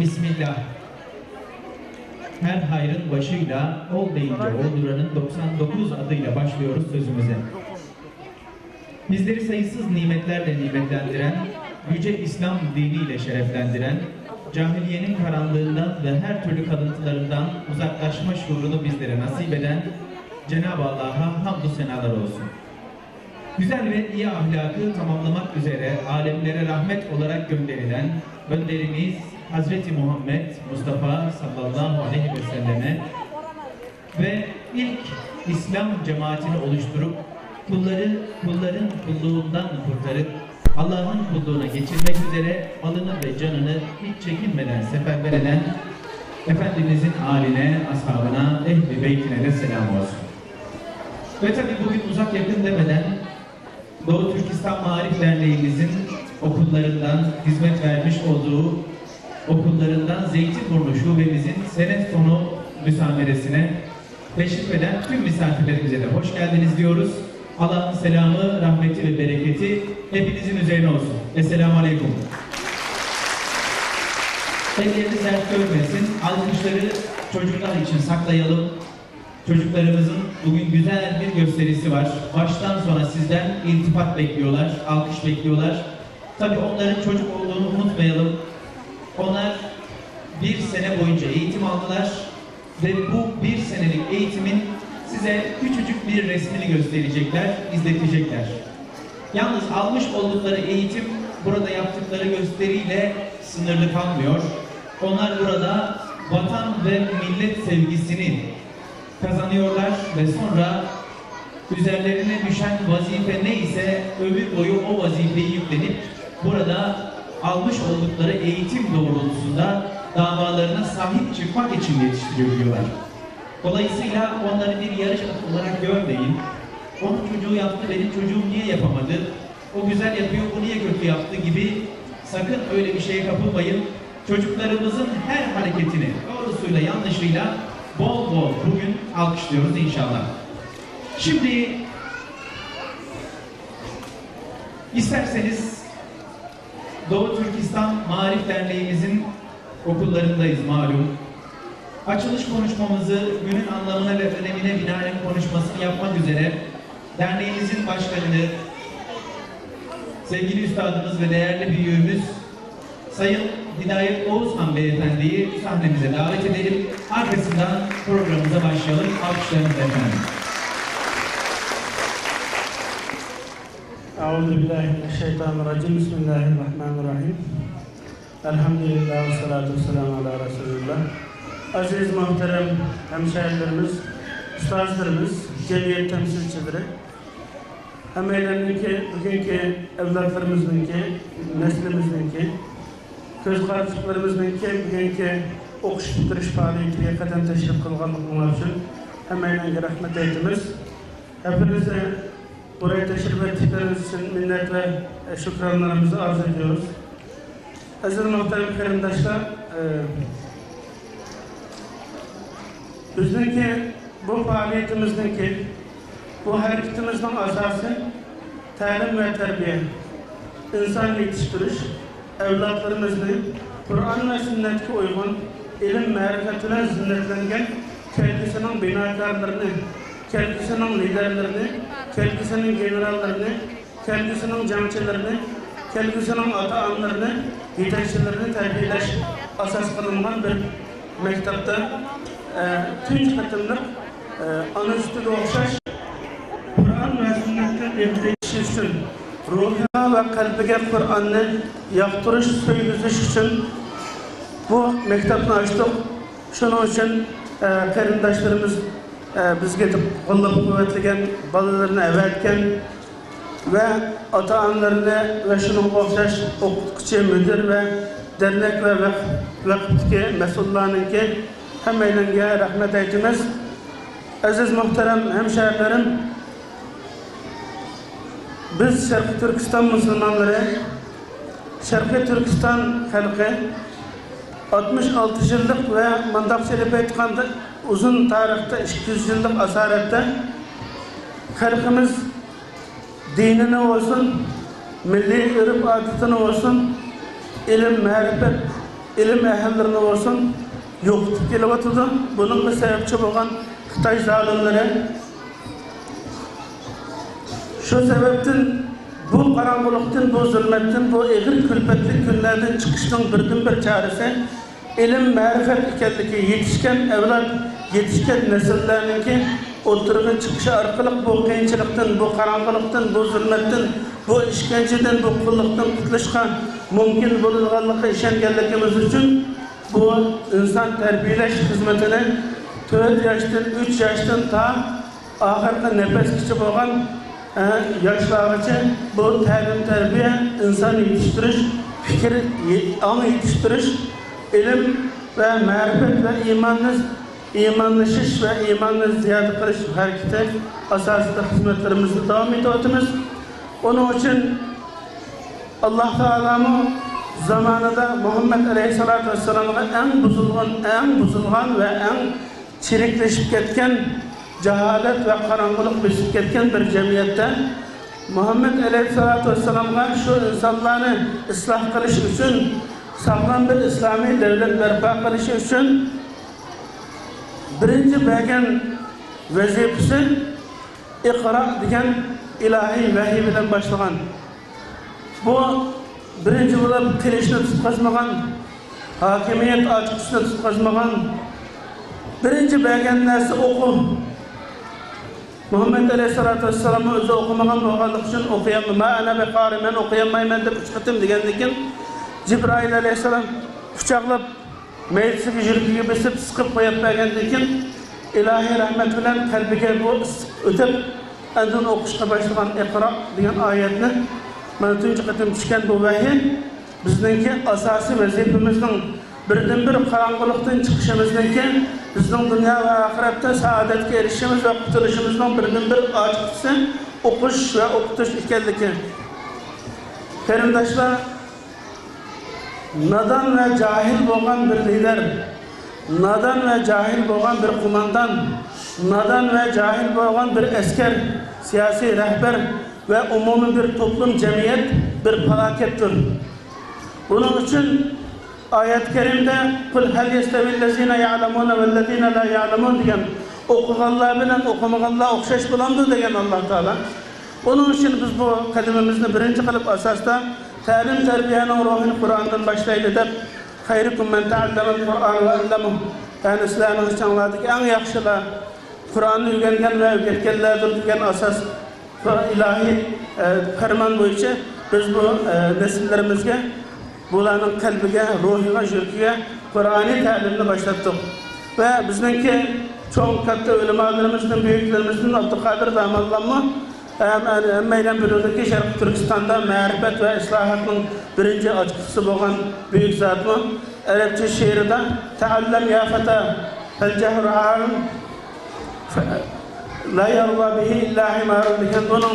Bismillah. Her hayrın başıyla, ol deyince olduranın 99 adıyla başlıyoruz sözümüze. Bizleri sayısız nimetlerle nimetlendiren, yüce İslam diniyle şereflendiren, cahiliyenin karanlığından ve her türlü kalıntılarından uzaklaşma şuurunu bizlere nasip eden Cenab-ı Allah'a hamdü senalar olsun. Güzel ve iyi ahlakı tamamlamak üzere alemlere rahmet olarak gönderilen önderimiz Hazreti Muhammed Mustafa sallallahu aleyhi ve selleme ve ilk İslam cemaatini oluşturup kulları kulların kulluğundan kurtarıp Allah'ın kulluğuna geçirmek üzere malını ve canını hiç çekinmeden seferber eden Efendimizin âline, ashabına, ehl-i beytine de selam olsun. Ve tabi bugün uzak yakın demeden Doğu Türkistan Maarif Derneğimizin okullarından hizmet vermiş olduğu okullarından Zeytinburnu Şubemizin sene sonu müsameresine teşrif eden tüm misafirlerimize de hoş geldiniz diyoruz. Allah'ın selamı, rahmeti ve bereketi hepinizin üzerine olsun. Esselamu Aleyküm. Ellerini sert görmesin. Alkışları çocuklar için saklayalım. Çocuklarımızın bugün güzel bir gösterisi var. Baştan sona sizden iltifat bekliyorlar, alkış bekliyorlar. Tabii onların çocuk olduğunu unutmayalım. Onlar bir sene boyunca eğitim aldılar ve bu bir senelik eğitimin size küçücük bir resmini gösterecekler, izletecekler. Yalnız almış oldukları eğitim burada yaptıkları gösteriyle sınırlı kalmıyor. Onlar burada vatan ve millet sevgisini kazanıyorlar ve sonra üzerlerine düşen vazife neyse ömür boyu o vazifeyi yüklenip burada almış oldukları eğitim doğrultusunda davalarına sahip çıkmak için yetiştiriliyorlar. Dolayısıyla onları bir yarış olarak görmeyin. Onun çocuğu yaptı, benim çocuğum niye yapamadı? O güzel yapıyor, bu niye kötü yaptı gibi sakın öyle bir şeye kapılmayın. Çocuklarımızın her hareketini doğrusuyla yanlışıyla bol bol bugün alkışlıyoruz inşallah. Şimdi isterseniz Doğu Türkistan Maarif Derneğimizin okullarındayız malum. Açılış konuşmamızı günün anlamına ve önemine binaen konuşmasını yapmak üzere derneğimizin başkanını, sevgili üstadımız ve değerli büyüğümüz Sayın Hidayet Oğuzhan Beyefendi'yi sahnemize davet edelim. Arkasından programımıza başlayalım. Alkışlarınızla efendim. Euzubillahimineşşeytanirracim. Bismillahirrahmanirrahim. Elhamdülillah ve salatu vesselamu ala Resulullah. Aziz muhterem hemşehrilerimiz, üstazlarımız, cemiyet temsilcileri, hemeylerindeki, bugünkü evlatlarımızdaki, neslimizdeki, köz qarışıqlarımızdaki bugünkü o'qish bitirish faoliyatiga qadam tashrif qilganligingiz uchun hammanglarga rahmat aytamiz. Hepinizi buraya teşrif ettikleriniz için minnet ve şükranlarımızı arz ediyoruz. Aziz muhterem qarindoshlar, bizningki bu faaliyetimizdeki, bu hareketimizin asası ta'lim ve terbiye, insan yetiştiriş, evlatlarımızı Kur'an ve sünnetke uygun ilim marifat bilan zinnatlangan kelgusining binokorlarini, kelgusining liderlarini, kelgusining generallarını, kelgusining jangchilarini, kelgusining ota-onalarini, yetakchilarini tarbiyalash asos qilingan bir maktabda tunch qatimliq ona sutiga o'xshash Kur'an va sunnatdan ergashish uchun, ruhiga va qalbiga Kur'anni yoqtirish, so'ygizish uchun bu maktabni ochdik. Shuning uchun qarindoshlarimiz bizga qo'llab-quvvatlagan, bolalarini avatgan va ota-onalarini va shunga o'xshash o'qituvchi, müdür va dernek va vaqfdagi mas'ullarninki hammalarga rahmat aytamiz. Aziz muhtaram hamshahrilarim, biz Sharqiy Turkiston musulmonlari, Sharqiy Turkiston xalqi 66 yillik va mundoq selib aytganda uzun tarixda 200 yillik asoratda xalqimiz dinini olsun, milliy urf odatini olsun, ilm, ma'rifat ilim ehillerini olsun yo'qotib kelyotidi. Buningga sababchi bo'lgan Xitoy zolimlari. Shu sababdan bu qorong'ulikdan, bu zulmatdan, bu ig'ir kulfatli kunlardan chiqishning birdan-bir chorasi ilm, ma'rifat ekanligi, yetishgan avlod, yetishgan nasllarningki o'tirg'i chiqishi orqali bu qiyinchilikdan, bu qorong'ulikdan, bu zulmatdan, bu ishkanchadan, bu qulluqdan qutulishga mumkin bo'lganligiga ishonganligimiz uchun bu inson tarbiyalash xizmatini 4 yoshdan, 3 yoshdan ta oxirgi nafasgacha bo'lgan yoshlargacha bu ta'lim tarbiya, inson yetishtirish, fikr, ong yetishtirish, ilm va ma'rifat va iymonlashish va iymonni ziyoda qilish harakati asosida xizmatlarimizni davom etyapmiz. Uning uchun Alloh taoloning zamonida Muhammad alayhisolatu vassalomga eng buzilgan va eng chiriklashib ketgan, jaholat va qorong'ulik bosib ketgan bir jamiyatda Muhammad alayhisolatu vassalomga shu insonlarni isloh qilish uchun, sog'lom bir islomiy davlat barpo qilish uchun birinchi bergan vazifasi iqro degan ilohiy vahiy bilan boshlagan. Bu birinchi bo'lib qilishni tutqazmagan, hokimiyat ochqichini tutqazmagan. Birinchi bergan narsa o'quv. Muhammad alayhisolatu vassalom o'zi o'qimagan bo'lganligi uchun o'qiyapman, ma ana biqori, men o'qiyolmayman deb 3 qatim degandan keyin Jibroil alayhissalom quchoqlab maydasiga yuragiga bosib siqib qo'yib bergandan keyin ilohiy rahmat bilan qalbiga bu o'tib andin o'qishga boshlagan iqro degan oyatni mana tunji qatim tushgan bu vahiy bizningki asosiy vazifamizning birdan bir qorong'ulikdan chiqishimizningki bizning dunyo va oxiratda saodatga erishishimiz va qutulishimizning birdan bir ochqichi o'qish va o'qitish ekanligi. Qarindoshlar, nodon va johil bo'lgan bir lider, nodon va johil bo'lgan bir qo'mondon, nodon va johil bo'lgan bir askar, siyosiy rahbar va umumiy bir to'plum jamiyat bir falokatdir. Buning uchun oyat karimda qul hal yastavillazina ya'lamuna vallazina la ya'lamun degan, o'qiganlar bilan o'qimaganlar o'xshash bo'lamdi degan Alloh taolo. Buning uchun biz bu qadamimizni birinchi qilib asosda ta'lim tarbiyaning ruhini Qur'ondan boshlaydi deb xayrukum man ta'allama al-Qur'on va 'allamahu, ya'ni sizlarning ichinglardagi eng yaxshilar Qur'onni o'rgangan va o'rgatganlardir degan asos ilohiy farmon bo'yicha biz bu nesillerimizga, bularning qalbiga, ruhiga, yuragiga Qur'oniy ta'limni boshlatdik. Va bizningki cho'ng katta ulamolarimizdan, buyuklarimizdan Abduqodir Damonlanmi hammaydan biluvdiki, Sharq Turkistonda ma'rifat va islohotning birinchi ochqichisi bo'lgan buyuk zotmi arabcha she'rida ta'allam ya fata fal jahru alim la yarda bihi illa himarun degan buning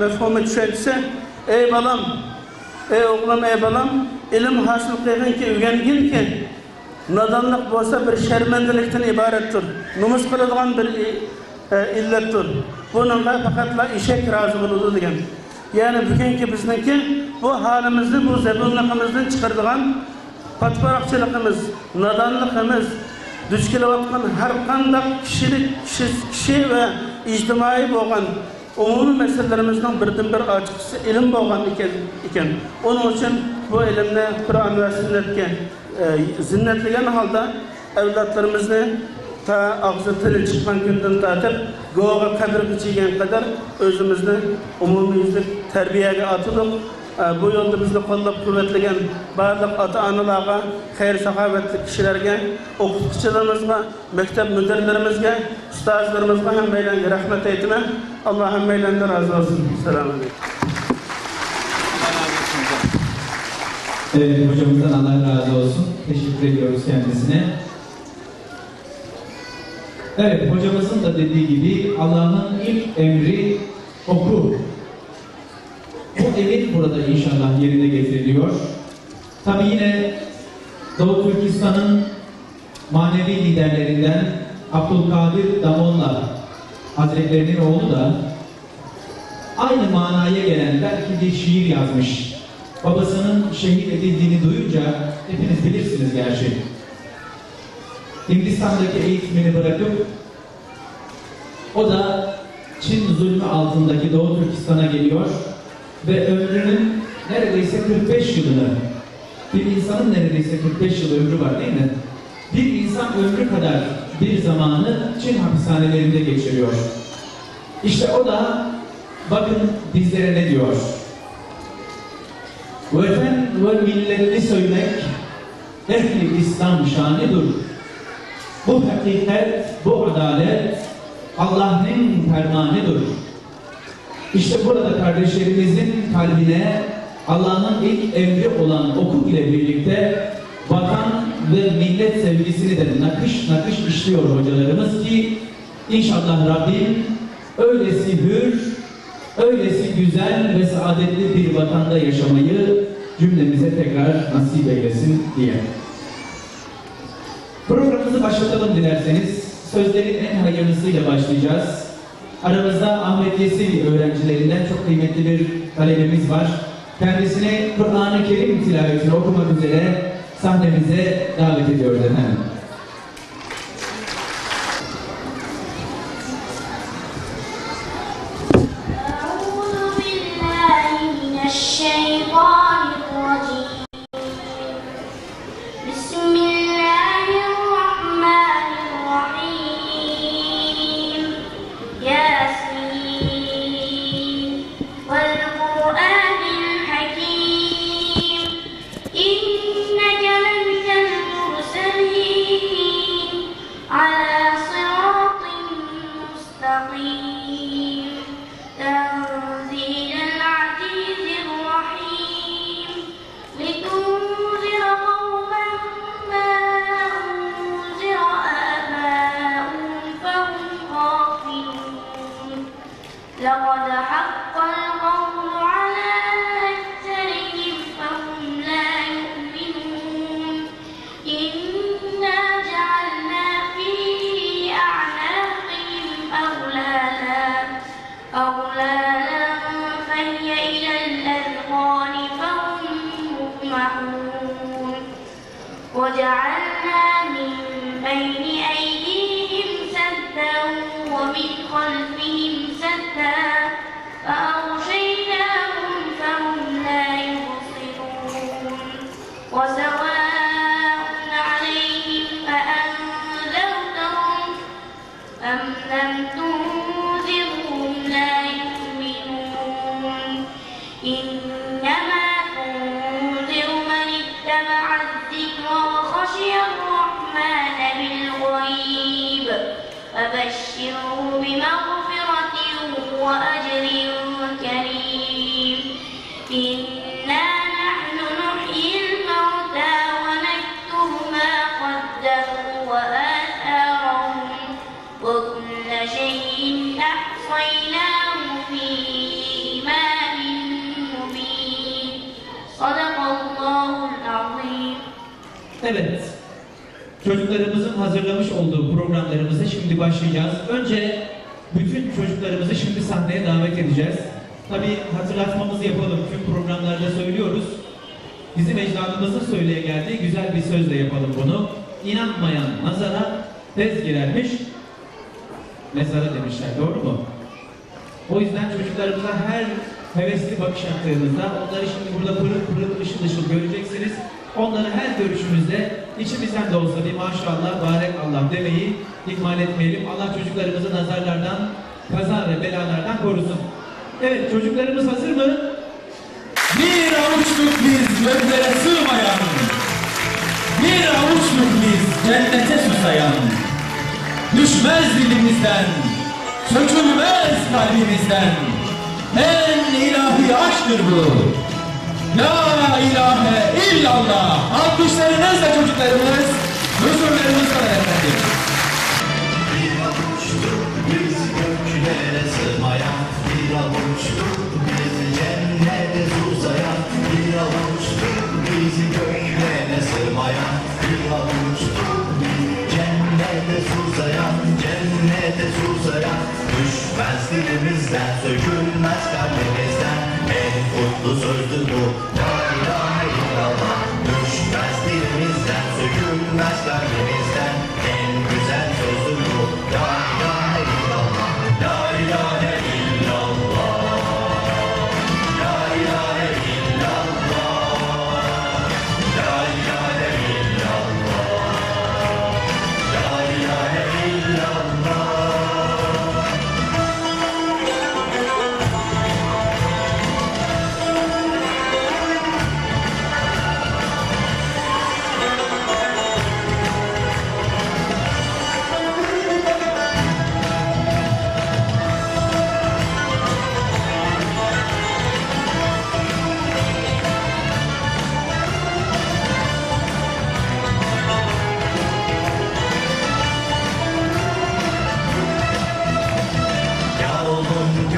mafhumi tushunchasi, ey bolam, ey o'g'lim, ey bolam, ilm hosil qilginki, o'rganginki, nodonlik bo'lsa bir sharmandalikdan iboratdir, nomus qiladigan bir illatdir. Buningga faqatla eshak rozi bo'ladi degan. Ya'ni bugungi bizningki bu holimizni, bu zabunligimizdan chiqaradigan patparoqchiligimiz, nodonligimiz, duch kelayotgan har qanday kishilik, kishi va ijtimoiy bo'lgan umumiy masalalarimizning birdan bir ochqichi ilm bo'lgan ekan. Uning uchun bu ilmni Qur'on va sunnatga zinnatlagan holda avlodlarimizni ta og'zi tili chiqqan kundan tortib go'g'a qabrga yegan qadar o'zimizni umumiylik tarbiyaga otilib, bu yo'lda bizni qo'llab quvvatlagan barliq ota-onalarga, xayr saxovatli kishilarga, o'qituvchilarimizga, maktab mudirlarimizga, ustozlarimizga hammalarga rahmat aytaman. Alloh hammalardan rozi bo'lsin. Assalomu alaykum. Evet, hocamızdan Allah razı olsun. Teşekkür ediyoruz kendisine. Evet, hocamızın da dediği gibi Allah'ın ilk emri oku. Bu emir burada inşallah yerine getiriliyor. Tabi yine Doğu Türkistan'ın manevi liderlerinden Abdülkadir Damolla Hazretlerinin oğlu da aynı manaya gelen belki bir şiir yazmış. Babasının şehit edildiğini duyunca Hepiniz bilirsiniz gerçi. Hindistan'daki eğitimini bırakıp o da Çin zulmü altındaki Doğu Türkistan'a geliyor ve ömrünün neredeyse 45 yılını, bir insanın neredeyse 45 yıl ömrü var değil mi? Bir insan ömrü kadar bir zamanı Çin hapishanelerinde geçiriyor. İşte o da bakın bizlere ne diyor? Vatan ve milletli söymek ehli İslam şanıdır. Bu hakikat, bu adalet Allah'ın fermanıdır. İşte burada kardeşlerimizin kalbine Allah'ın ilk emri olan oku ile birlikte vatan ve millet sevgisini de nakış nakış işliyor hocalarımız ki inşallah Rabbim öylesi hür, öylesi güzel ve saadetli bir vatanda yaşamayı cümlemize tekrar nasip eylesin diye. Programımızı başlatalım dilerseniz. Sözlerin en hayırlısıyla başlayacağız. Aramızda Ahmet Yesevi öğrencilerinden çok kıymetli bir talebemiz var. Kendisini Kur'an-ı Kerim tilavetini okumak üzere sahnemize davet ediyoruz efendim. Evet, çocuklarımızın hazırlamış olduğu programlarımızı şimdi başlayacağız. Önce bütün çocuklarımızı şimdi sahneye davet edeceğiz. Tabii hatırlatmamızı yapalım, tüm programlarda söylüyoruz. Bizim ecdadımızın söyleye geldiği güzel bir sözle yapalım bunu. İnanmayan nazara tez girermiş, mezara demişler, doğru mu? O yüzden çocuklarımıza her hevesli bakış attığınızda onları şimdi burada pırıl pırıl ışıl ışıl göreceksiniz. Onları her görüşümüzde içimizden de olsa bir maşallah, barek Allah demeyi ihmal etmeyelim. Allah çocuklarımızı nazarlardan, kaza ve belalardan korusun. Evet, çocuklarımız hazır mı? Bir avuçluk biz göklere sığmayan, bir avuçluk biz cennete susayan, düşmez dilimizden, sökülmez kalbimizden, en ilahi aşktır bu. La ilahe illallah. Alkışlarınızla çocuklarımız, huzurlarınızla efendim. Bir avuçluk biz göklere sığmayan, bir avuçluk biz cennete susayan, bir avuçluk biz göklere sığmayan, bir avuçluk biz cennete susayan, cennete susayan, düşmez dilimizden, sökülmez kalbimizden. En kutlu sözdür bu, la ilahe illallah. Düşmez dilimizden,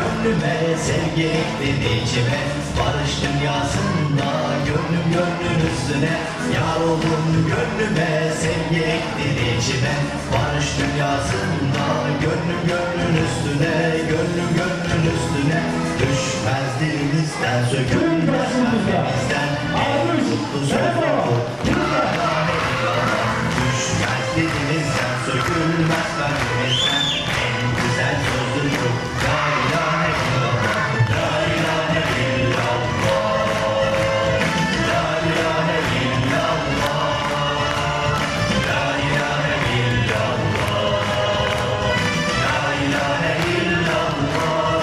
gönlüme, sevgi ektin içime. Barış dünyasında gönlüm gönlün üstüne. Yar oldun gönlüme, sevgi ektin içime. Barış dünyasında gönlüm gönlün üstüne, gönlüm gönlün üstüne. Düşmez dilimizden, sökülmez kalbimizden. En mutlu sözü bu, la ilahe illallah. Düşmez dilimizden, sökülmez kalbimizden. En güzel sözdür bu, la ilahe illallah. La ilahe illallah. La ilahe illallah. La ilahe illallah. La ilahe illallah.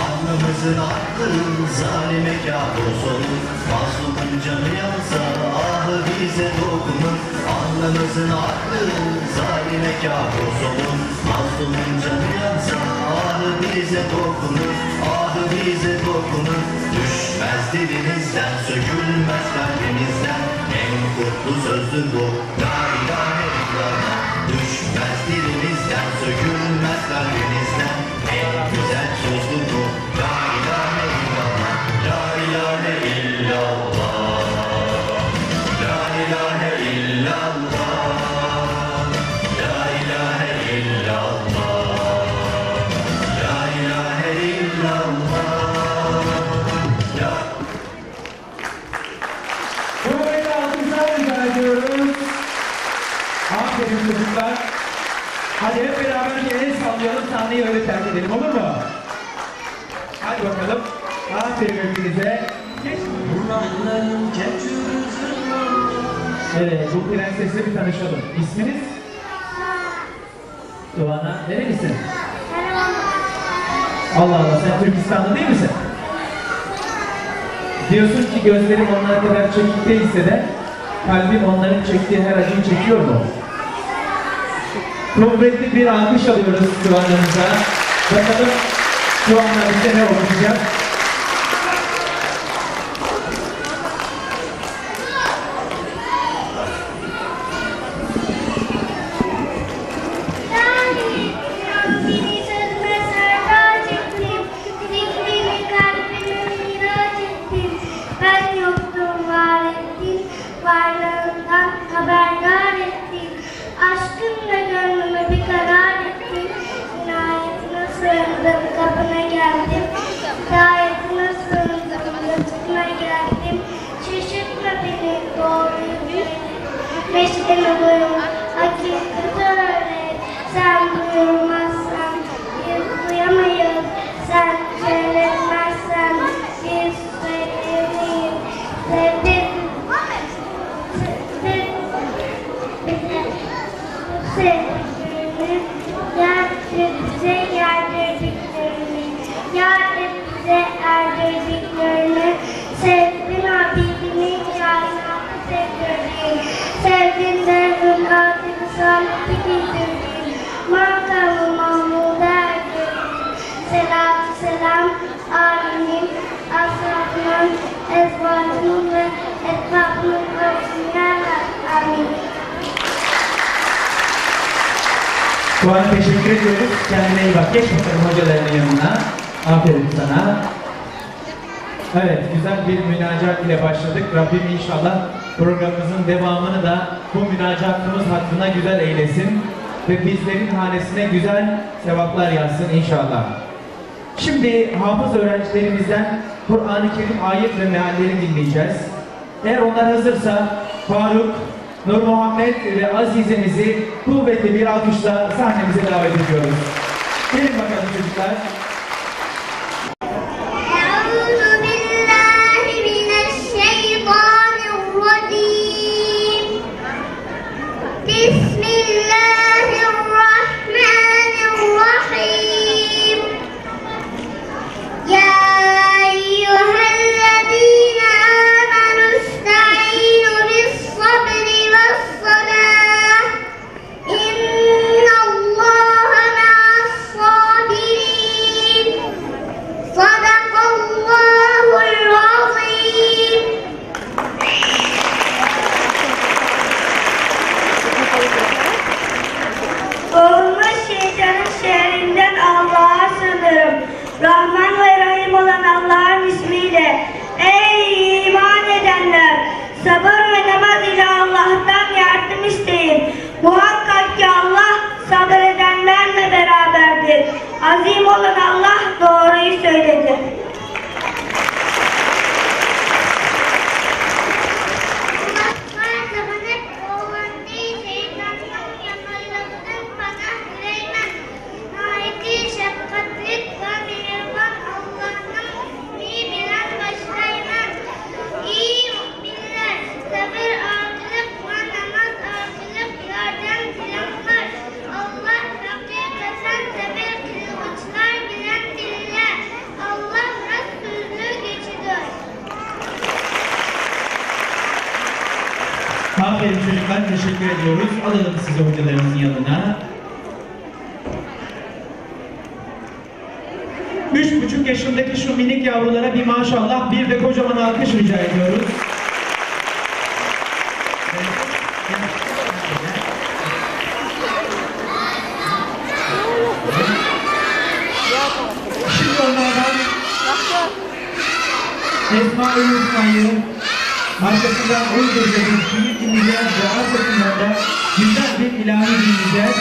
Alnımızın hakkı zalime kabus olur. Mazlumun canı yansa ahı bize dokunur. Alnımızın hakkı zalime kabus olur. Mazlumun canı yansa ahı bize dokunur. Ahı bize dokunur. Düşmez dilimizden, sökülmez kalbimizden. En kutlu sözdür bu, la ilahe illallah. Düşmez dilimizden, sökülmez kalbimizden. En güzel sözdür bu, la ilahe illallah. La ilahe illallah. La ilahe illallah. La ilahe illallah. La ilahe illallah. La. Kuvvetli alkışlar rica ediyoruz. Aferin çocuklar. Hadi hep beraber bir el sallayalım, sahneyi öyle terk edelim, olur mu? Hadi bakalım. Aferin hepinize. Geç. Evet, bu prensesle bir tanışalım. İsminiz? Doğana. Nerelisin? Allah Allah, sen Türkistanlı değil misin? Diyorsun ki gözlerim onlar kadar çekik değilse de kalbim onların çektiği her acıyı çekiyor mu? Kuvvetli bir alkış alıyoruz Tuana'mıza. Bakalım Tuana bize ne okuyacak? Ben yoktum var ettin, varlığından haberdar ettin. Aşkınla gönlüme bir karar ettin. İnayetine sığındım, kapına geldim. Hidayetine sığındım, lütfuna geldim. Şaşırtma beni, doğruyu söyle. Meşgale buyur, hakikati öğret. Sen buyurmazsan biz duyamayız. Sen söyletmezsen biz söyleyemeyiz. Sevdin sevdiklerini, yar bize yerdirdiklerini, yar bize erdirdiklerini, sevdin abidini kainatı sevdirdin, sevdin devrin adını saleti giydirdin, makamı mahmuda erdirdin, selatü selam âlinin, ashabının, ezvacının ve etrafının olsun ya Rab. Amin. Tuana teşekkür ediyoruz. Kendine iyi bak. Geç bakalım hocalarının yanına. Aferin sana. Evet, güzel bir münacat ile başladık. Rabbim inşallah programımızın devamını da bu münacatımız hakkında güzel eylesin ve bizlerin hanesine güzel sevaplar yazsın inşallah. Şimdi hafız öğrencilerimizden Kur'an-ı Kerim ayet ve mealleri dinleyeceğiz. Eğer onlar hazırsa Faruk, Nur Muhammed ve Azize'mizi kuvvetli bir alkışla sahnemize davet ediyoruz. Gelin bakalım çocuklar. Bismillahirrahmanirrahim. Azim olan Allah doğruyu söyledi. Aferin çocuklar, teşekkür ediyoruz. Alalım sizi hocalarımızın yanına. 3,5 yaşındaki şu minik yavrulara bir maşallah, bir de kocaman alkış rica ediyoruz. Şimdi onlardan Esma-ül Hüsna'yı, arkasından Uygurca bir şiir dinleyeceğiz ve arkasından da güzel bir ilahi dinleyeceğiz.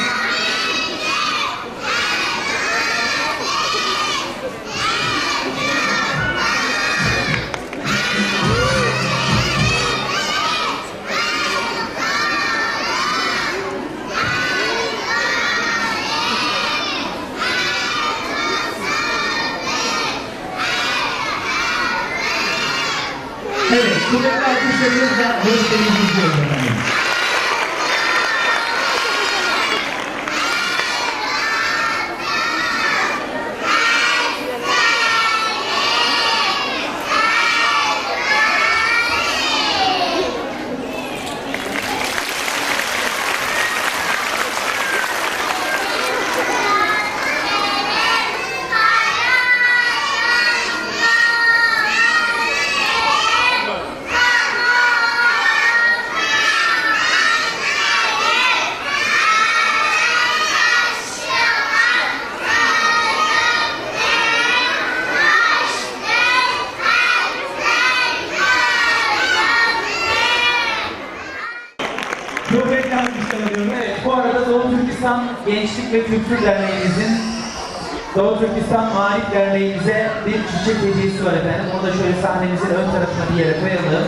Evet, kuvvetli alkışlarınızla gösterimizi izliyoruz efendim. Evet, bu arada Doğu Türkistan Gençlik ve Kültür Derneğimizin, Doğu Türkistan Maarif Derneğimize bir çiçek hediyesi var efendim. Onu da şöyle sahnemizin ön tarafına bir yere koyalım.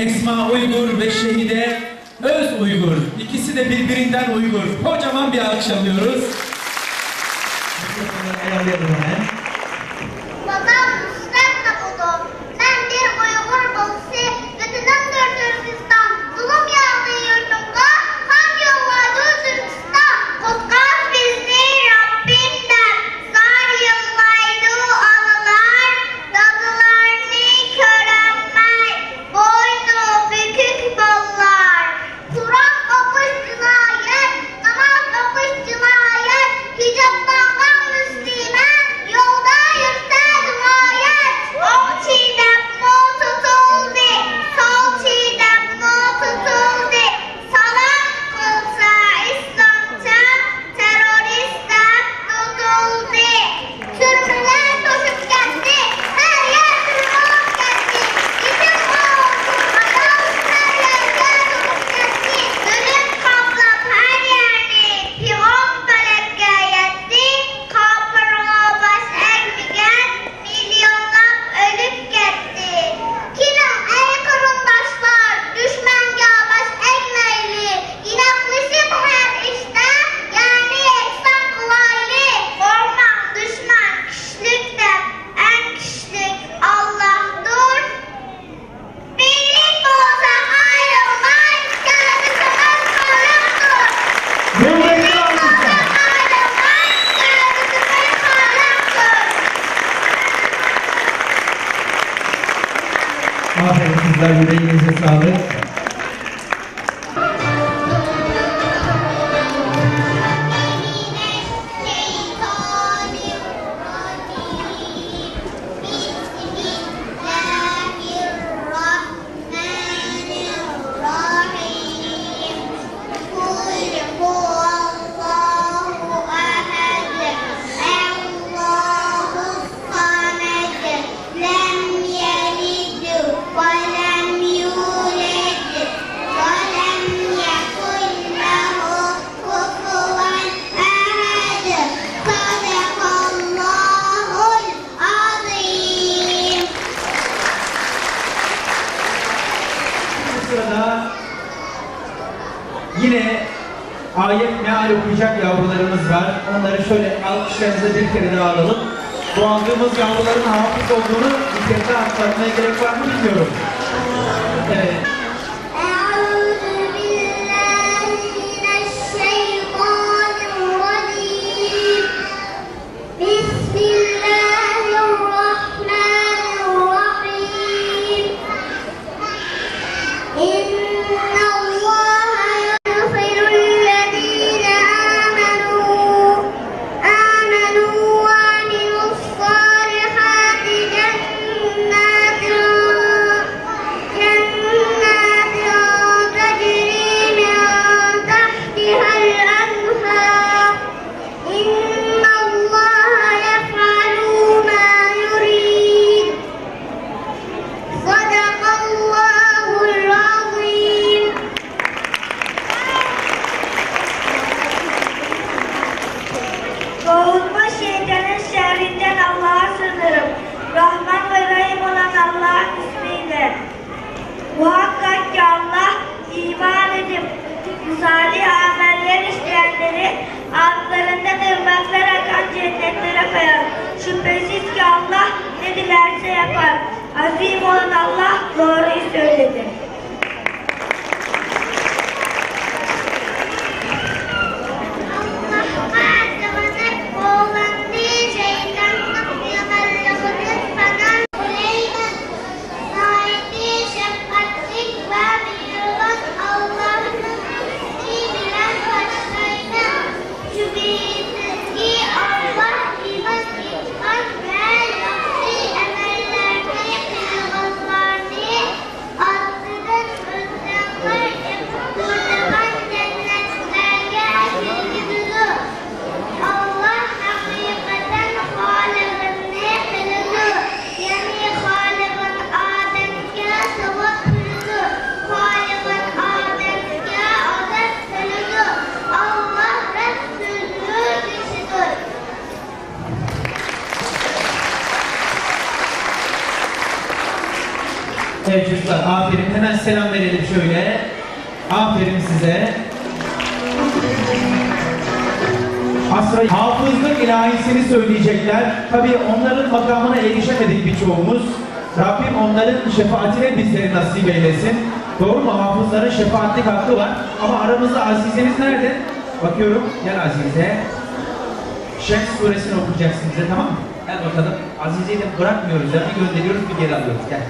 Esma Uygur ve Şehide Öz Uygur. İkisi de birbirinden Uygur. Kocaman bir alkış alıyoruz. Mikrofonları ayarlayalım hemen. Vatan nusret oldu. Ben bir Uygur balası, vatanımdır Türkistan. Zulüm yağdı yurdumda, kan yolladı Türkistan. Kutkat bizi Rabbimden, zar yıllaydı analar, dadılarını körənmey, boynu bükük ballar. Kur'an okuş cinayet, namaz okuş cinayet, hicaplangan Müslüman, yolda yürüse cinayet. Oq çiğdem mu tutuldu, sol çiğdem mu tutuldu. Salam kılsa İslamca, teröristler tutuldu. Türkler koşup geldi, her yer Türk olup geldi. Bizim olsun adam, her yerde dokup geldi. Zulüm kaplap her yerini, piyon felekке yetti. Kapırga baş eğmeyen, milyonlap ölüp gitti. Kilin ey kırındaşlar, düşmenge baş eğmeyli. İnatlaşıp her işte, yani yeksan kılaylı. Korkmam düşman kişilikten, en kişilik Allah'dır. Birlik olsak ayrılmaz, gelgisi parlaktır. Buradaki Birlik alkışlar. olsak ayrılmaz, gelgisi parlaktır. Aferin kızlar, yüreğinize sağlık. Bismillahirrahmanirrahim. Kul huvallahu ahad. Allahu samed. Lem yelid ve lem yulad ve lem yekun lehu kufuven ahad. Sadakallahul azim. Bu sırada yine ayet meal okuyacak yavrularımız var. Onları şöyle alkışlarınıza bir kere daha alalım. Bu aldığımız yavruların hafız olduğunu bir kere daha hatırlatmaya gerek var mı bilmiyorum. Evet. أعوذ بالله من الشيطان الرجيم. بسم الله الرحمن الرحيم. إن الله يدخل الذين آمنوا وعملوا الصالحات جنات تجري من تحتها الأنهار. إن الله يفعل ما يريد. صدق الله العظيم. Kovulmuş şeytanın şerrinden Allah'a sığınırım. Rahman ve Rahim olan Allah'ın ismiyle. Muhakkak ki Allah iman edip salih ameller işleyenleri altlarında ırmaklar akan cennetlere koyar. Şüphesiz ki Allah ne dilerse yapar. Azim olan Allah doğruyu söyledi. Allah'a sığınıp kovlandığı şeytanın yamanlığını sana Süleyman sahibi şefkatlik ve mihriban Allah'ın ismi bilen başlayın. Şüphesiz ki Allah iman iman ve yaxşı emellerini kılganlarını arttırır. Çocuklar aferin. Hemen selam verelim şöyle. Aferin size. Asra hafızlık ilahisini söyleyecekler. Tabii onların makamına erişemedik birçoğumuz. Rabbim onların şefaatine bizleri nasip eylesin. Doğru mu? Hafızların şefaatlik hakkı var. Ama aramızda Azize'miz nerede? Bakıyorum. Gel Azize. Şems suresini okuyacaksın bize, tamam mı? Gel bakalım. Azize'yi de bırakmıyoruz ya. Bir gönderiyoruz, bir geri alıyoruz. Gel.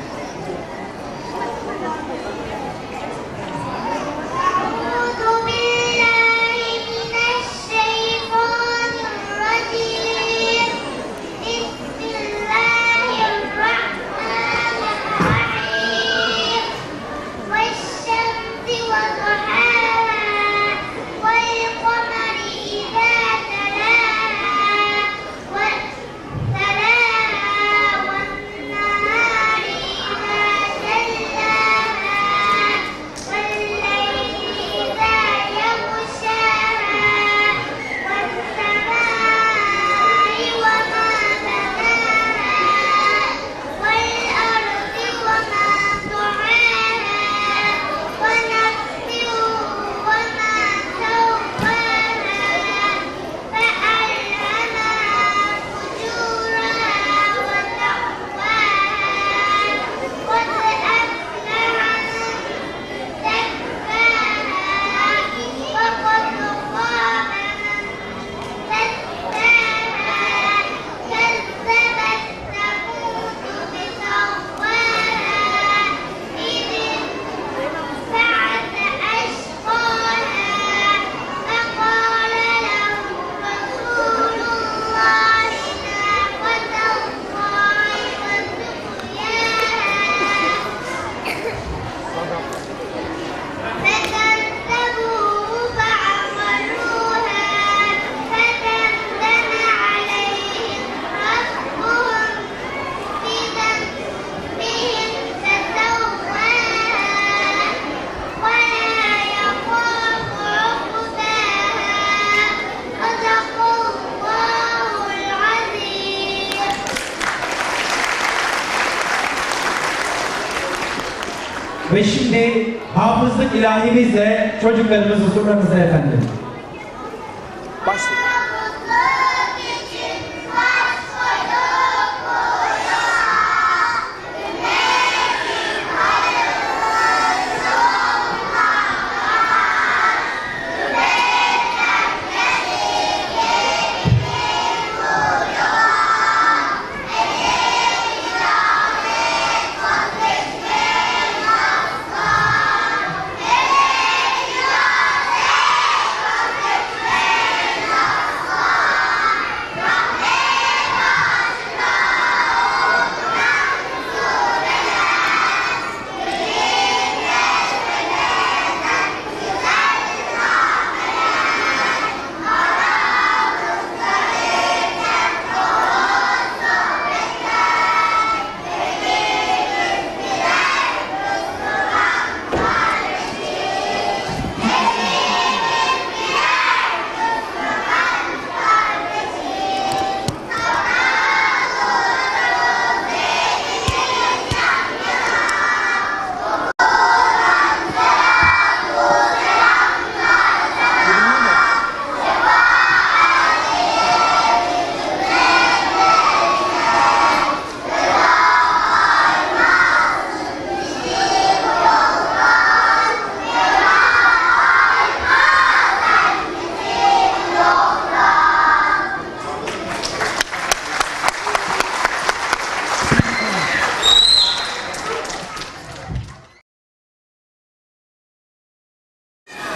Ve şimdi hafızlık ilahimizle çocuklarımız huzurlarınızda efendim. Başlayalım.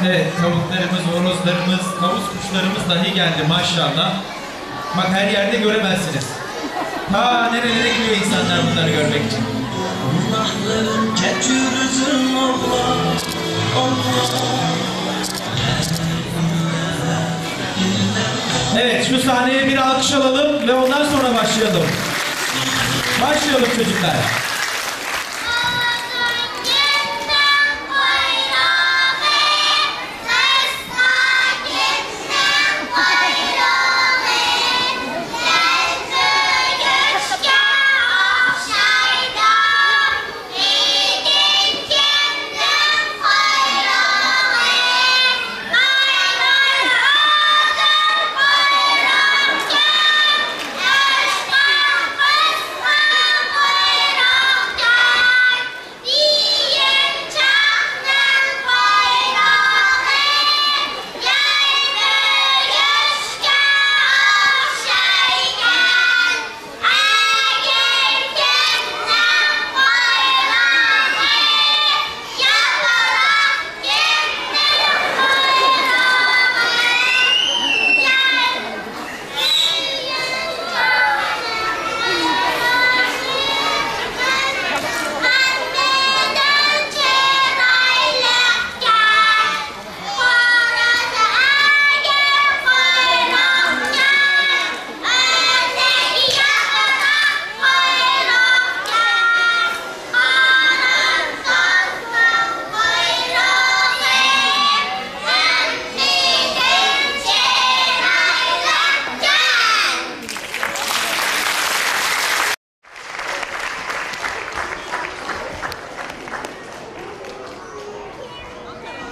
Evet, tavuklarımız, horozlarımız, tavus kuşlarımız dahi geldi maşallah. Bak her yerde göremezsiniz. Ta nerelere gidiyor insanlar bunları görmek için. Evet, şu sahneye bir alkış alalım ve ondan sonra başlayalım. Başlayalım çocuklar.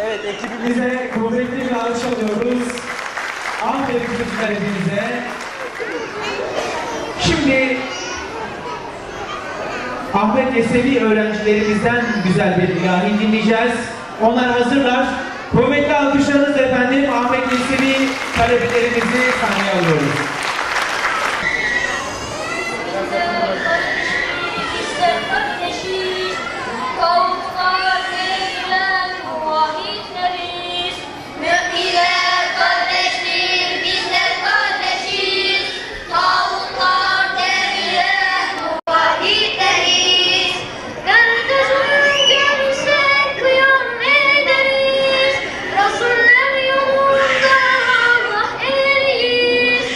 Evet, ekibimize kuvvetli bir alkış alıyoruz. Aferin çocuklar hepinize. Şimdi Ahmet Yesevi öğrencilerimizden güzel bir ilahi dinleyeceğiz. Onlar hazırlar. Kuvvetli alkışlarınızla efendim Ahmet Yesevi talebelerimizi sahneye alıyoruz. Bizler kardeşiz, tağutlar devrilen muvahitleriz. Müminler kardeştir, bizler kardeşiz, tağutlar devrilen muvahitleriz. Nerede zulüm görürse kıyam ederiz, Resuller yolunda Allah eriyiz.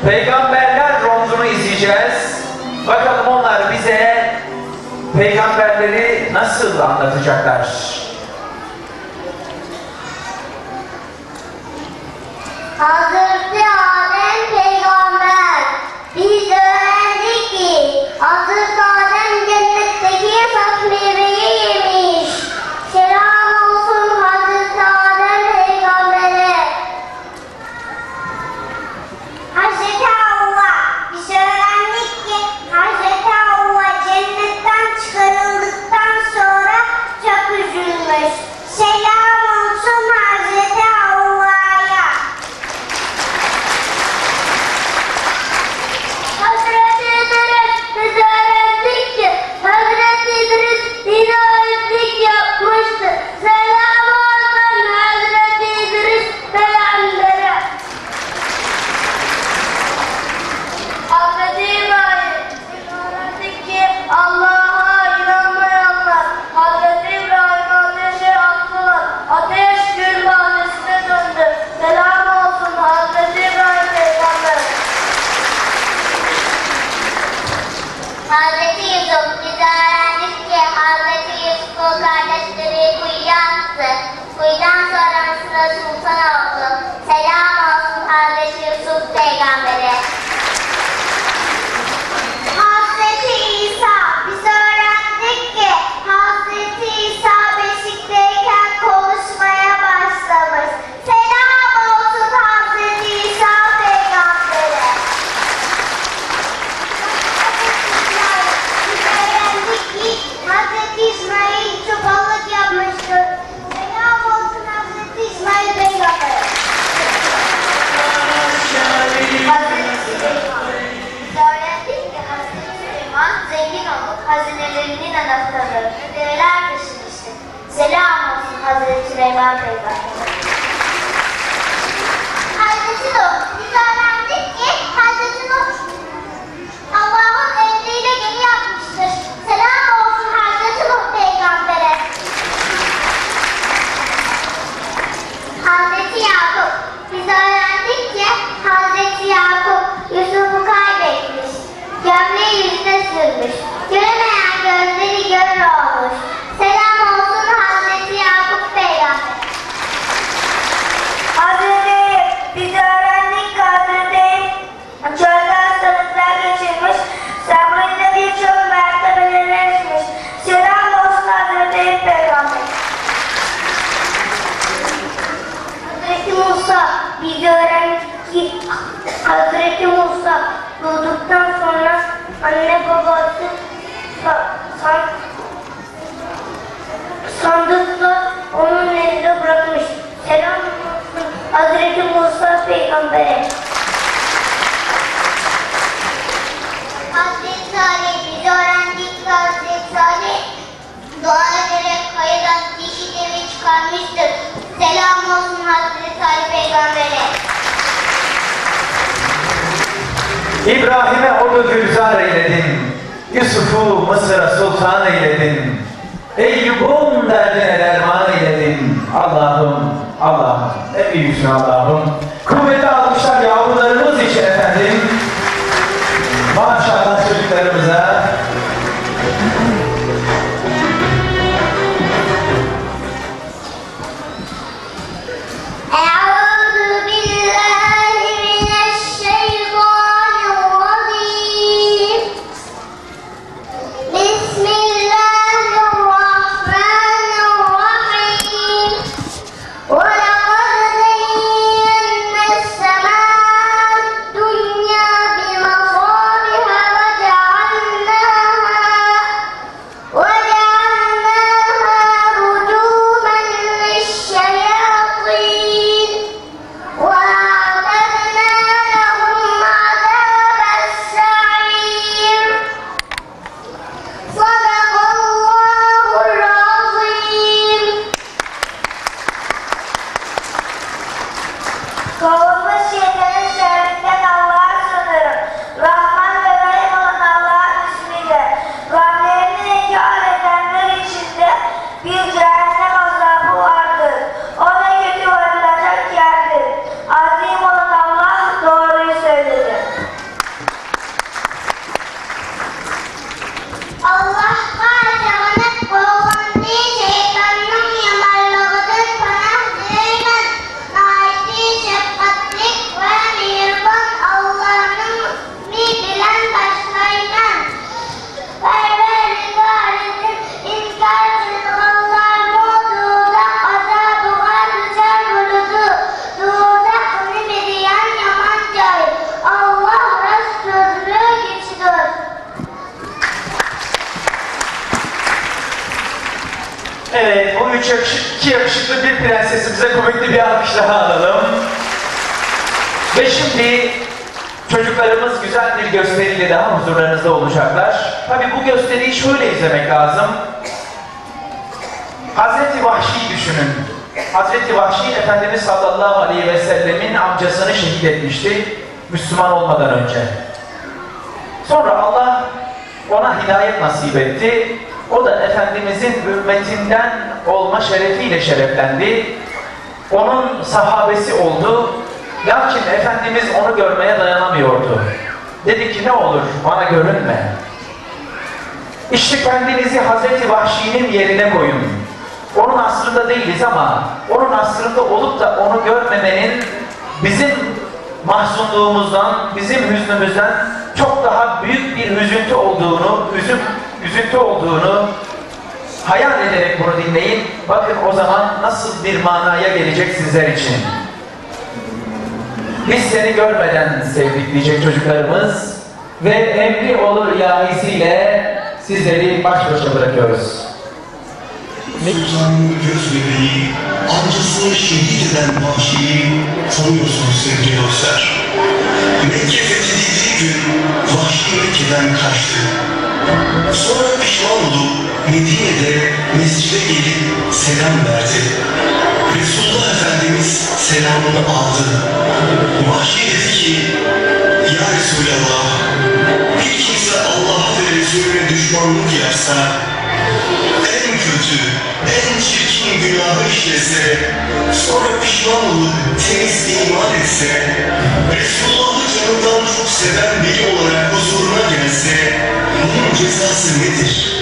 Peygamberler rondunu izleyeceğiz. Bakalım onlar bize peygamberleri nasıl anlatacaklar? Hazreti Adem peygamber. Biz öğrendik ki Hazreti Adem cennetteki yasak meyveyi yemiş. Selam olsun Hazreti Adem peygambere. Hazreti Allah, biz öğrendik ki Hazreti Allah cennetten çıkarıldıktan sonra çok üzülmüş. Selam olsun Hazreti Allah'a. Hazreti İdris, biz öğrendik ki Hazreti İdris yine öğretlik yapmıştı. Selam olsun Hazreti İdris peygambere. Hazreti İbrahim, biz öğrendik ki Allah'a inanmayanlar Hazreti İbrahim'i ateşe attılar. Ateş gül bahçesine döndü. Selam olsun Hazreti İbrahim peygamber. Hazreti Yusuf, biz öğrendik ki Hazreti Yusuf'un kardeşleri kuyuya attı. Kuyudan sonra Mısır'a sultan oldu. Selam olsun Hazreti Yusuf peygambere. Hazreti İsa, biz öğrendik ki Hazreti İsa beşikteyken konuşmaya başlamış. Selam olsun Hazreti İsa peygambere. Biz öğrendik ki Hazreti İsmail çobanlık yapmıştır. Selam olsun Hazreti İsmail peygambere. Hazreti Süleyman, biz öğrendik ki Hazreti Süleyman zengin olup hazinelerinin anahtarlarını develer taşımıştı. Selam olsun Hazreti Süleyman peygambere. Hazreti Nuh, biz öğrendik ki Hazreti Nuh Allah'ın emriyle gemi yapmıştır. Selam olsun Hazreti Nuh peygambere. Hazreti Yakup, biz öğrendik ki Hazreti Yakup Yusuf'u kaybetmiş. Gömleği yüzüne sürmüş. Göremeyen gözleri görür olmuş. Selam olsun Hazreti Yakup peygamber. Hazreti Eyüp, biz öğrendik ki Hazreti Eyüp çölde hastalıklar geçirmiş, sabrıyla birçok mertebelere erişmiş. Selam olsun Hazreti Eyüp peygamber. Hazreti Musa, biz öğrendik ki Hazreti Musa doğduktan sonra anne babası sandıkla onun elinde bırakmış. Selam olsun Hazreti Musa peygambere. Hazreti Ali, biz öğrendik ki Hazreti Ali dua ederek kayadan dişi deve çıkarmıştır. Selam olsun Hazreti Ali peygambere. İbrahim'e onu gülzar eyledin. Yusuf'u Mısır'a sultan eyledin. Eyyub'un derdine derman eyledin. Allah'ım, Allah'ım, ne büyüksün Allah'ım. Kuvvetli alkışlar yavrularımız için efendim. Maşallah çocuklarımıza. أعوذ بالله من الشيطان الرجيم. بسم الله الرحمن الرحيم. ولقد زينا السماء الدنيا بمصابيح وجعلناها رجوما للشياطين وأعتدنا لهم عذاب السعير. صدق الله العظيم. Kovulmuş şeytanın şerrinden Allah'a sığınırım. Rahman ve Rahim olan Allah'ın ismiyle. Rablerini inkar edenler içinde bir cehennem azabı vardır. O ne kötü varılacak yerdir. Azim olan Allah doğruyu söyledi. Üç yakışıklı, iki yakışıklı bir prensesimize kuvvetli bir alkış daha alalım. Ve şimdi çocuklarımız güzel bir gösteriyle daha huzurlarınızda olacaklar. Tabii bu gösteriyi şöyle izlemek lazım. Hazreti Vahşi'yi düşünün. Hazreti Vahşi Efendimiz sallallahu aleyhi ve sellemin amcasını şehit etmişti Müslüman olmadan önce. Sonra Allah ona hidayet nasip etti. O da Efendimizin ümmetinden olma şerefiyle şereflendi. Onun sahabesi oldu. Lakin Efendimiz onu görmeye dayanamıyordu. Dedi ki ne olur bana görünme. İşte kendinizi Hazreti Vahşi'nin yerine koyun. Onun asrında değiliz ama onun asrında olup da onu görmemenin bizim mahzunluğumuzdan, bizim hüznümüzden çok daha büyük bir üzüntü olduğunu, üzüntü olduğunu hayal ederek bunu dinleyin. Bakın o zaman nasıl bir manaya gelecek sizler için. Biz seni görmeden sevdik diyecek çocuklarımız ve emri olur ilahisiyle sizleri baş başa bırakıyoruz. Sultanın göz bebeği, amcasını şehit eden Vahşi'yi tanıyorsunuz sevgili dostlar. Mekke fethedildiği gün Vahşi Mekke'den kaçtı. Sonra pişman olup Medine'de mescide gelip selam verdi. Resulullah Efendimiz selamını aldı. Vahşi dedi ki, Ya Resulallah, bir kimse Allah'a ve Resulüne düşmanlık yapsa, en kötü, en çirkin günahı işlese, sonra pişman olup temiz iman etse, Resulullah'ı canından çok seven biri olarak huzuruna gelse, bunun cezası nedir?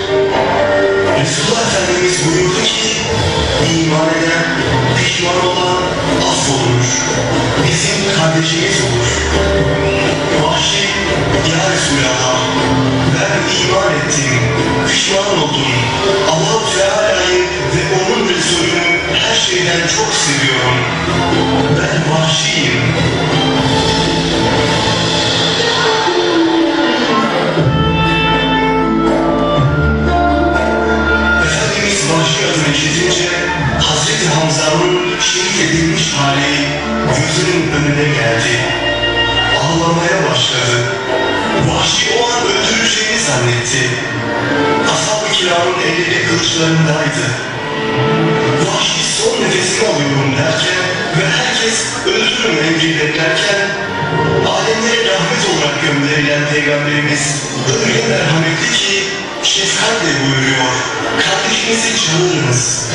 Resulullah Efendimiz buyurdu ki, iman eden, pişman olan affolunur, bizim kardeşimiz olur. Vahşi, Ya Resulallah, ben iman ettim, pişman oldum. Allah-u Teala'yı ve onun Resulünü her şeyden çok seviyorum. Ben vahşiyim. Efendimiz Vahşi adını işitince Hazreti Hamza'nın şehit edilmiş hali gözünün önüne geldi. Ağlamaya başladı. Vahşi o an öldüreceğini zannetti. Ashab-ı kiramın elleri kılıçlarındaydı. Vahşi son nefesini alıyorum derken ve herkes öldürün emri beklerken alemlere rahmet olarak gönderilen Peygamberimiz öyle merhametli ki şefkatle buyuruyor, kardeşinizi çağırınız.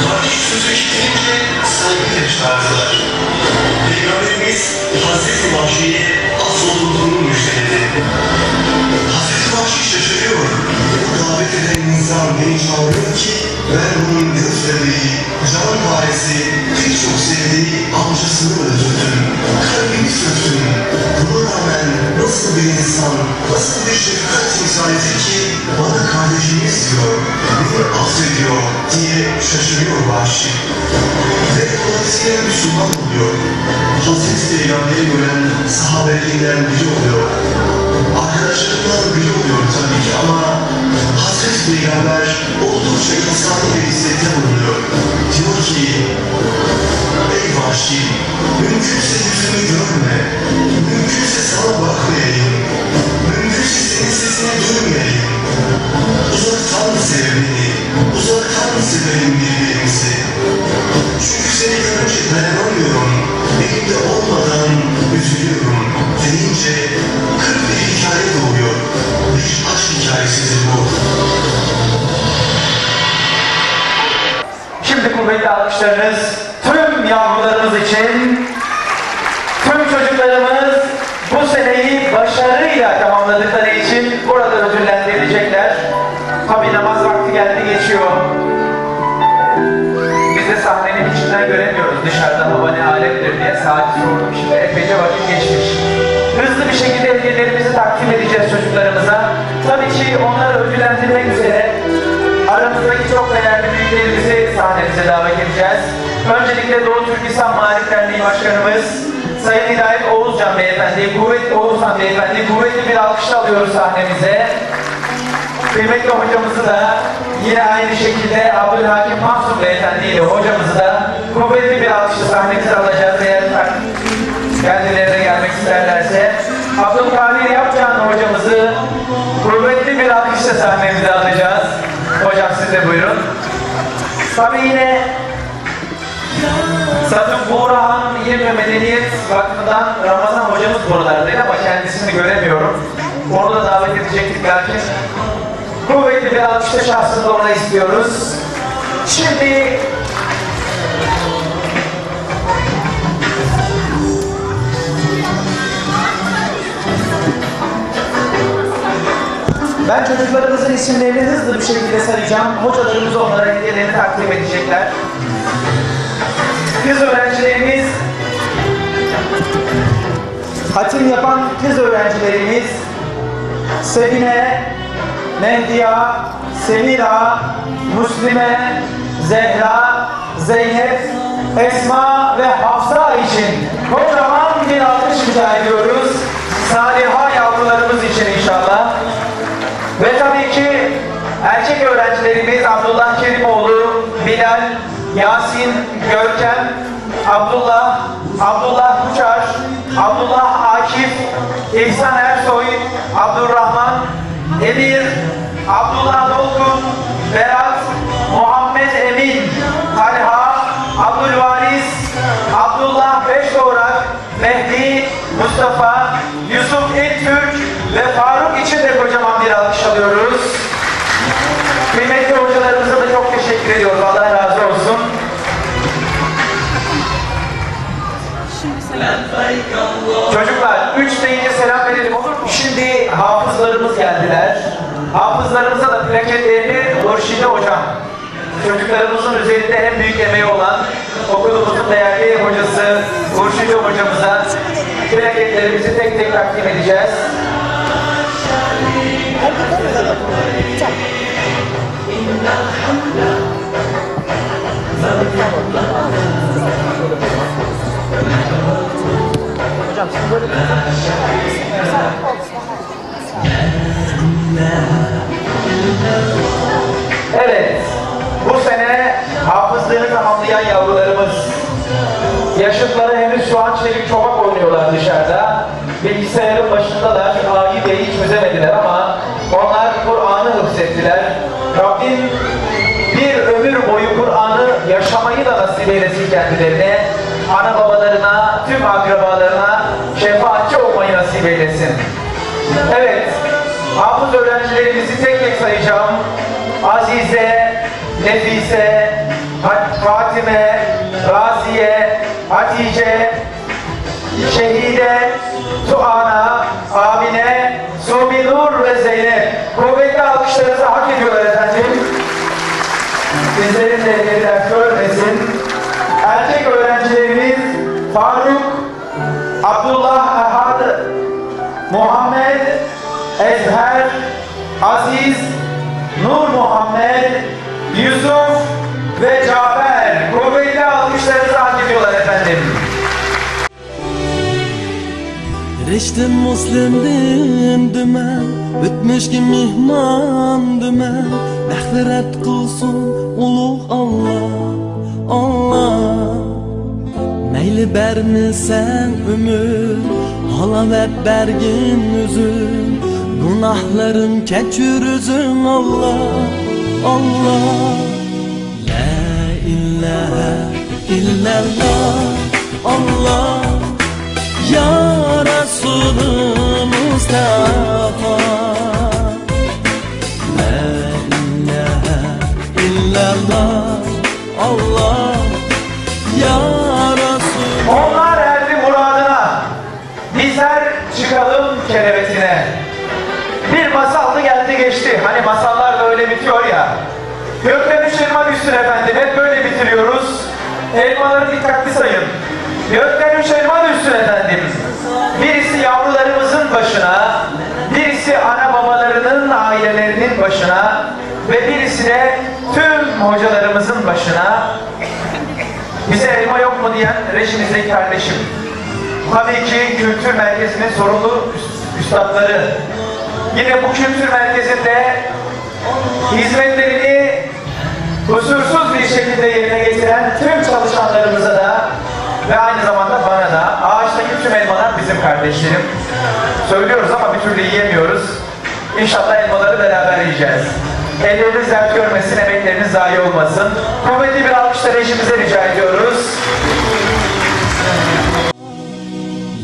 Kardeş sözü işitince saygıyla çağırdılar. Peygamberimiz Hazreti Vahşi'ye affolunduğunu müjdeledi. Hazreti Vahşi şaşırıyor. Bu davet eden insan beni çağırıyor ki ben bunun göz bebeği, can paresi, pek çok sevdiği amcasını öldürdüm. Kalbimi söktüm. Buna rağmen nasıl bir insan, nasıl bir şefkat timsalidir ki bana kardeşimiz diyor, beni affediyor diye şaşırıyor Vahşi. Ve dolayısıyla Müslüman oluyor. Hazreti Peygamber'i gören sahabelerinden biri oluyor. Arkadaşlarından biri oluyor tabii ki ama Hazreti Peygamber oldukça insani bir istekte bulunuyor. Diyor ki, ey Vahşi, mümkünse yüzümü görme, mümkünse sana bakmayayım, mümkünse senin sesini duymayayım. Uzaktan sev beni, uzaktan sevelim birbirimizi. Çünkü seni görünce dayanamıyorum, elimde olmadan üzülüyorum deyince 41 hikaye doğuyor. Bir aşk hikayesidir bu. Şimdi kuvvetli alkışlarınız tüm yavrularımız için, tüm çocuklarımız bu seneyi başarıyla tamamladıkları için burada ödüllendirilecekler. Tabii namaz vakti geldi geçiyor. Biz de sahnenin içinden göremiyoruz dışarıda hava ne alemdir diye saati sordum. Şimdi epeyce vakit geçmiş. Hızlı bir şekilde hediyelerimizi takdim edeceğiz çocuklarımıza. Tabii ki onları ödüllendirmek üzere aramızdaki çok değerli büyüklerimizi sahnemize davet edeceğiz. Öncelikle Doğu Türkistan Maarif Derneği Başkanımız Sayın Hidayet Oğuzcan Beyefendi, Kuvvetli Oğuzhan Beyefendi, kuvvetli bir alkışla alıyoruz sahnemize. Kıymetli hocamızı da yine aynı şekilde Abdülhakim Mahsun Beyefendi ile hocamızı da kuvvetli bir alkışla sahnemize alacağız eğer kendilerine gelmek isterlerse. Abdülkadir Yapcan hocamızı kuvvetli bir alkışla sahnemize alacağız. Hocam siz de buyurun. Tabii yine Satın Buğrahan İlim ve Medeniyet Vakfı'ndan Ramazan hocamız buralardaydı ama kendisini göremiyorum. Onu da davet edecektik belki. Kuvvetli bir alkışla şahsında ona istiyoruz. Şimdi ben çocuklarımızın isimlerini hızlı bir şekilde sayacağım. Hocalarımız onlara hediyelerini takdim edecekler. Kız öğrencilerimiz, hatim yapan kız öğrencilerimiz Sevine, Mehdiya, Semira, Muslime, Zehra, Zeynep, Esma ve Hafsa için kocaman bir alkış rica ediyoruz. Saliha yavrularımız için inşallah. Ve tabii ki erkek öğrencilerimiz Abdullah Kerimoğlu, Bilal, Yasin, Görkem, Abdullah, Abdullah Uçar, Abdullah Akif, İhsan Ersoy, Abdurrahman, Emir, Abdullah Dolgun, Berat, Muhammed Emin, Talha, Abdülvaris, Abdullah Beşdoğrak, Mehdi, Mustafa, Yusuf İltürk ve Faruk için de kocaman bir alkış alıyoruz. Kıymetli hocalarımıza da çok teşekkür ediyoruz. Allah razı olsun. Çocuklar, 3 deyince selam verelim olur mu? Şimdi hafızlarımız geldiler. Hafızlarımıza da plaketlerini Hurşide Hocam, çocuklarımızın üzerinde en büyük emeği olan okulumuzun değerli hocası Hurşide Hocamıza plaketlerimizi tek tek takdim edeceğiz. Hocam siz böyle Evet, bu sene hafızlığını tamamlayan yavrularımız, yaşıtları henüz şu an çelik çomak oynuyorlar dışarıda. Bilgisayarın başındalar, A'yı B'yi çözemediler ama onlar Kur'an'ı hıfzettiler. Rabbim bir ömür boyu Kur'an'ı yaşamayı da nasip eylesin kendilerine, ana babalarına, tüm akrabalarına şefaatçi olmayı nasip eylesin. Evet, hafız öğrencilerimizi tek tek sayacağım. Azize, Nefise, Fatime, Raziye, Hatice, Şehide, Tuana, Amine, Subi Nur ve Zeynep. Kuvvetli alkışlarınızı hak ediyorlar efendim. Bizlerin de elleri dert görmesin. Erkek öğrencilerimiz Faruk, Abdullah Ehad, Muhammed, Ezher, Aziz, Nur Muhammed, Yusuf ve Cafer. Kuvvetli alkışlarınızı hak ediyorlar efendim. Rishtim muslimdin dümen, Ötmüşki mihman dümen, Məğfiret qılsın uluq Allah, Allah. Meyli bermisən ömür, Halavet bergin özün, Günahlarım keçir özün Allah, Allah. La ilahe illallah, Allah. Ya Resulü Mustafa. La ilahe illallah, Allah. Ya Resulü. Onlar erdi muradına, bizler çıkalım kerevetine. Bir masaldı geldi geçti. Hani masallar da öyle bitiyor ya. Gökten üç elma düşsün efendim. Hep böyle bitiriyoruz. Elmaları dikkatli sayın. Gökten üç elma düşsün efendim. Birisi yavrularımızın başına, birisi ana babalarının, ailelerinin başına ve birisi de tüm hocalarımızın başına. Bize elma yok mu diyen rejimizdeki kardeşim. Tabii ki kültür merkezinin sorumlu üstadları. Yine bu kültür merkezinde Hizmetlerini kusursuz bir şekilde yerine getiren tüm çalışanlarımıza da ve aynı zamanda bana da, ağaçtaki tüm elmalar bizim kardeşlerim. Söylüyoruz ama bir türlü yiyemiyoruz. İnşallah elmaları beraber yiyeceğiz. Elleriniz dert görmesin, emekleriniz zayi olmasın. Kuvvetli bir alkışla rejimize rica ediyoruz.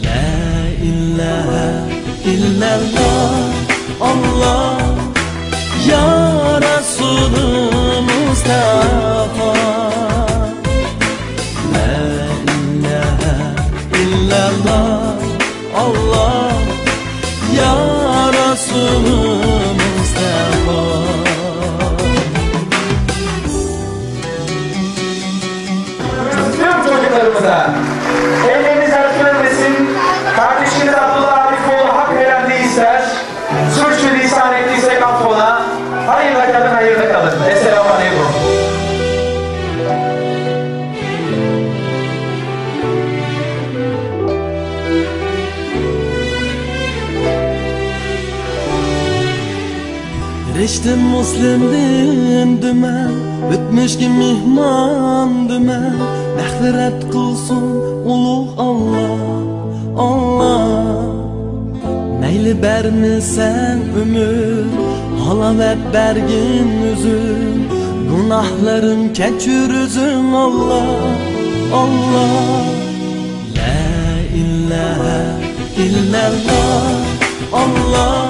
La ilahe illallah, Allah, Ya Resulü Mustafa. La ilahe illallah, Allah, Ya Resulü Mustafa. Tüm çocuklarımıza elleriniz dert görmesin. Kardeşimiz Abdullah Arifoğlu hak veren değilse, sürçülisan ettiysek affola. Hayırla kalın, hayırla kalın. Esselamu Aleyküm. Rishtim muslimdin dümen, Ötmüşki mihman dümen. Məğfirət qılsın uluq Allah, Allah. Meyli bermisen ömür, halavet bergin üzüm. Günahlarım keçir üzüm Allah, Allah. La ilahe illallah, Allah,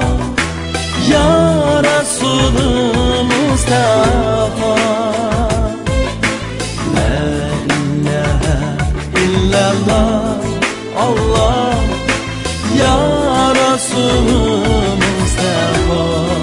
Ya Resulü Mustafa. La ilahe illallah, Allah, Ya Resulü Mustafa.